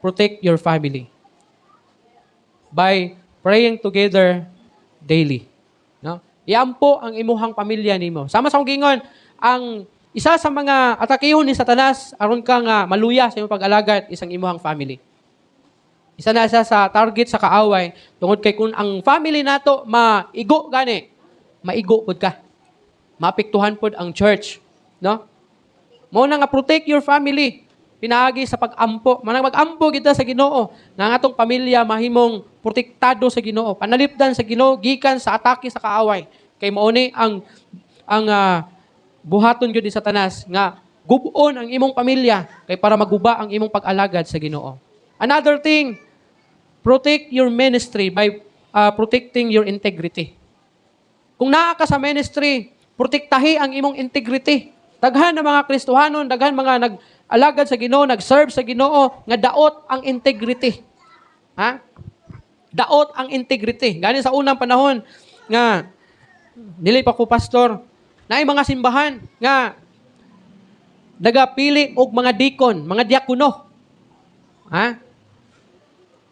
Protect your family by praying together daily. No? Iampo ang imuhang pamilya nimo. Sama sa akong giingon, ang isa sa mga atakihon ni Satanas aron ka nga maluya sa imong pag-alagad is ang imuhang family. Isa na siya sa target sa kaaway tungod kay kung ang family nato maigo gani, maigo pud ka. Maapektuhan pud ang church, no? Mao na nga protect your family pinaagi sa pag-ampo. Manang mag-ampo kita sa Ginoo nga ang atong pamilya mahimong protektado sa Ginoo, panalipdan sa Ginoo gikan sa atake sa kaaway. Kay mao ni ang buhaton gyud ni Satanas nga gub-on ang imong pamilya kay para maguba ang imong pag-alagad sa Ginoo. Another thing, protect your ministry by protecting your integrity. Kung naa ka sa ministry, protektahi ang imong integrity. Daghan na mga Kristohanon, daghan mga nag-alagad sa Ginoo, nag-serve sa Ginoo, nga daot ang integrity. Ha? Daot ang integrity. Gani sa unang panahon nga dili pa ko pastor, naay mga simbahan nga nagapili og mga deacon, mga diakono. Ha?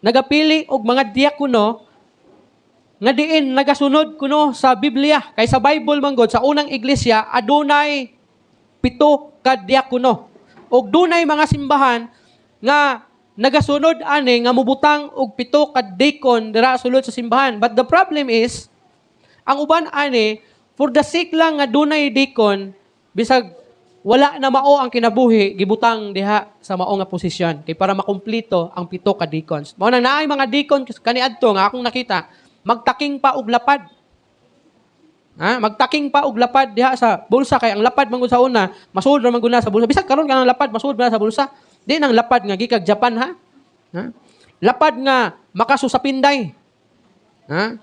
Nagapili og mga diakono nga diin nagasunod kuno sa Biblia. Kay sa Bible man gud, sa unang iglesia adunay 7 ka diakono. Og dunay mga simbahan nga nagasunod ani nga mubutang og 7 ka deacon dira sulod sa simbahan. But the problem is ang uban ani, for the sake lang nga dunay deacon, bisag wala na mao ang kinabuhi, gibutang diha sa mao nga posisyon kay para makumpleto ang 7 ka deacons. Mao nang naay mga deacon kaniadto nga akong nakita magtaking pa og lapad. Ha? Magtaking pa og lapad diha sa bulsa kay ang lapad man gud sa una, masuod ra man gud na sa bulsa. Bisag karon kanang lapad masuod na sa bulsa. Di nang lapad nga gikag Japan, ha. Ha? Lapad nga makasusapinday. Ha?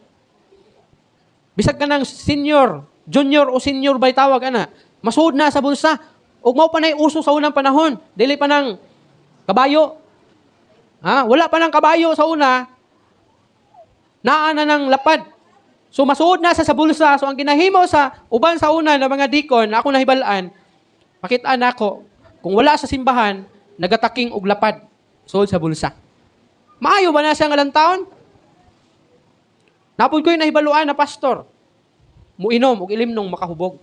Bisag kanang senior, junior o senior bay tawag ana, masuod na sa bulsa. Ug mao pa nay uso sa unang panahon, dili pa nang kabayo. Ha? Wala pa nang kabayo sa una, naa na ng lapad. So masuod na sa bulsa. So ang ginahimo sa uban sa una na mga deacon, ako nahibal-an, pakit-an nako, kung wala sa simbahan, nagataking og lapad suod sa bulsa. Maayo ba na siya nga taon? Naa pod ko'y nahibaluan na pastor, muinom og ilimnong makahubog.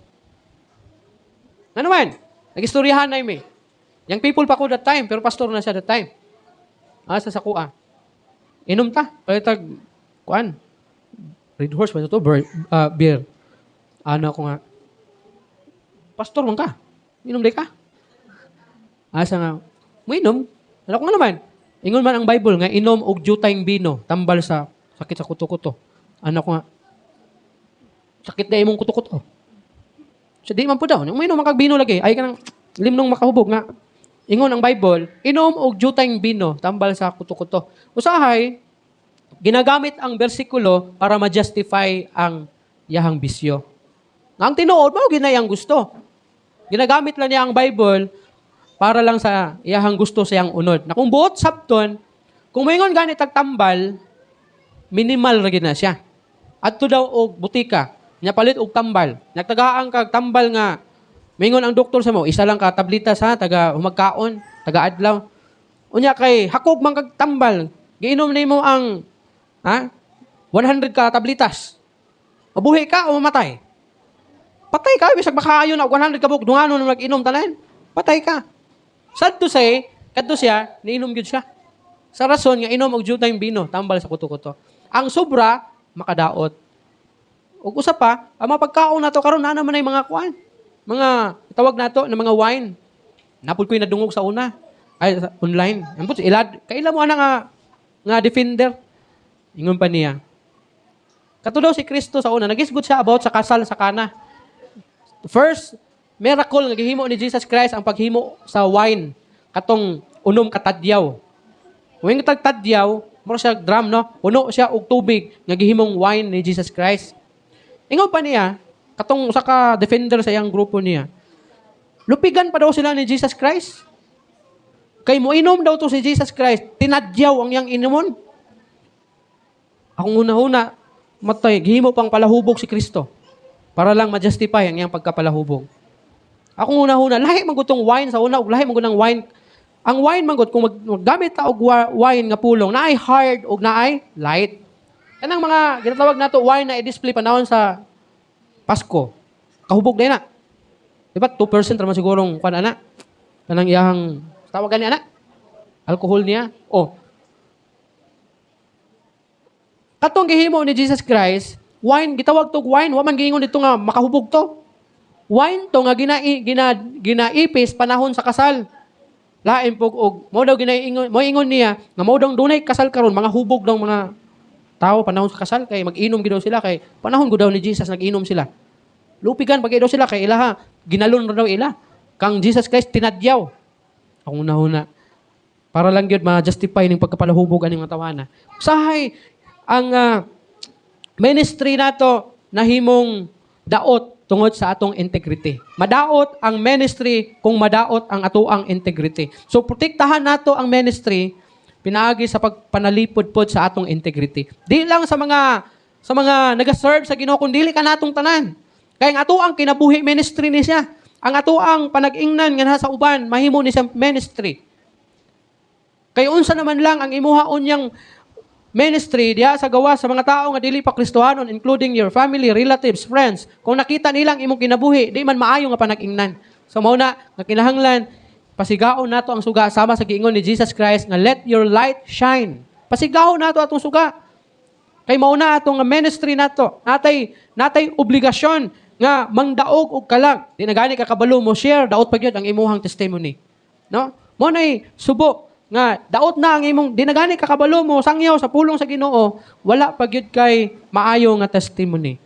Ano man? Nag-istoryahan na mi. Young people pa ko that time, pero pastor na siya that time. Ah, sa sakua. Inom ta. Palitag, kuan. Red Horse ba ito? Beer. Beer. Ano ako nga, "Pastor man ka. Inom di ka." Asa nga, "Muinom." Ano ko nga naman? "Ingon man ang Bible nga inom og jutayng bino, tambal sa sakit sa kuto-kuto." Ano ko nga, "Sakit na imong kuto-kuto." So di man po daw. Uminom man kag bino lagi. Ay ka nang limnong makahubog nga. Ingon ang Bible, inom og jutayng bino, tambal sa kuto-kuto. Usahay, ginagamit ang bersikulo para ma-justify ang iyahang bisyo. Nga ang tinuod, mao ginay ang gusto. Ginagamit lang niya ang Bible para lang sa iyahang gusto sa iyang unod. Na kung buot sabton, kung moingon gani tagtambal, minimal ra gid na siya. Adto daw og butika, nya palit og tambal. Nagtagaan kag tambal nga mingon ang doktor sa mo, isa lang ka tablita sa taga humagkaon, taga adlaw. Unya kay hakog man kag tambal, giinom nimo ang ha 100 ka tablitas. Mabuhi ka o mamatay? Patay ka, bisag makaayo na og 100 ka buok, dungano na mag-inom tanan. Patay ka. Sad to say, kadto siya, niinom gyud siya. Sa rason nga inom og jutayng bino, tambal sa kuto-kuto. Ang sobra makadaot. Ug usa pa, ang mga pagkaon nato karon naa naman ay mga kuan. Mga tawag nato na mga wine. Naa pod ko'y nadungog sa una. Ay online. Ambot ilad kaila mo ana nga defender. Ingon pa niya. Kato daw si Kristo sa una, nagisgot siya about sa kasal sa Kana. First miracle nga gihimo ni Jesus Christ ang paghimo sa wine katong 6 ka tadyaw. Kung yung tadyaw, mura siya drum, no? Puno siya og tubig nga gihimong wine ni Jesus Christ. Ingon pa niya, katong usa ka defender sa iyang grupo niya. Lupigan pa daw sila ni Jesus Christ. Kay moinom daw to si Jesus Christ, tinadyaw ang iyang inumon. Akong una-una, matay, gihimo pang palahubog si Kristo para lang ma-justify ang iyang pagkapalahubog. Akong una-una, lahi man gud tong wine sa una, ug lahi man gud ng wine Ang wine man gud, kung maggamit ta og wine nga pulong, naay hard ug naay light. Kanang mga ginatawag nato wine na i-display panahon sa Pasko. Kahubog na na. Di ba 2% raman sigurong kuan ana? Kanang iyahang tawag gani ana? Alcohol niya. Oh. Katong gihimo ni Jesus Christ, wine, gitawag tog wine, wa man giingon dito nga makahubog to. Wine to nga ginaipis panahon sa kasal. Lain pug og mo daw ginaingon, mo ingon niya nga mo daw dunay kasal karon, mga hubog daw mga tao panahon sa kasal kay mag-inom gid daw sila, kay panahon gud daw ni Jesus nag-inom sila. Lupigan pag daw sila kay ilaha ginalon ra daw ila. Kang Jesus Christ tinadyaw. Akong una-una. Para lang gyud ma-justify ning pagkapalahubog aning mga tawana. Usahay ang ministry nato nahimong daot tungod sa atong integrity. Madaot ang ministry kung madaot ang atoang integrity. So protektahan nato ang ministry pinaagi sa pagpanalipod pod sa atong integrity. Di lang sa mga naga-serve sa Ginoo kun dili kanatong tanan. Kay ang atoang kinabuhi, ministry ni siya. Ang atoang panag-ingnan nga sa uban, mahimo ni siya ministry. Kay unsa naman lang ang imuha unyang ministry diha sa gawas sa mga tao nga dili pa Kristohanon, including your family, relatives, friends? Kung nakita nilang imong kinabuhi, di man maayo nga panag-ingnan. So mao na nga kinahanglan pasigaon nato ang suga sama sa giingon ni Jesus Christ nga "Let your light shine." Pasigaon nato atong suga. Kay mao na atong nga ministry nato. Natay obligasyon nga mangdaog og kalag. Di na gani ka kabalo mo share, daot pa gyud ang imuhang testimony. No? Mo nay subo nga daot na ang imong, di na gani ka kabalo mo sangyaw sa pulong sa Ginoo, wala pa gyud kay maayo nga testimony.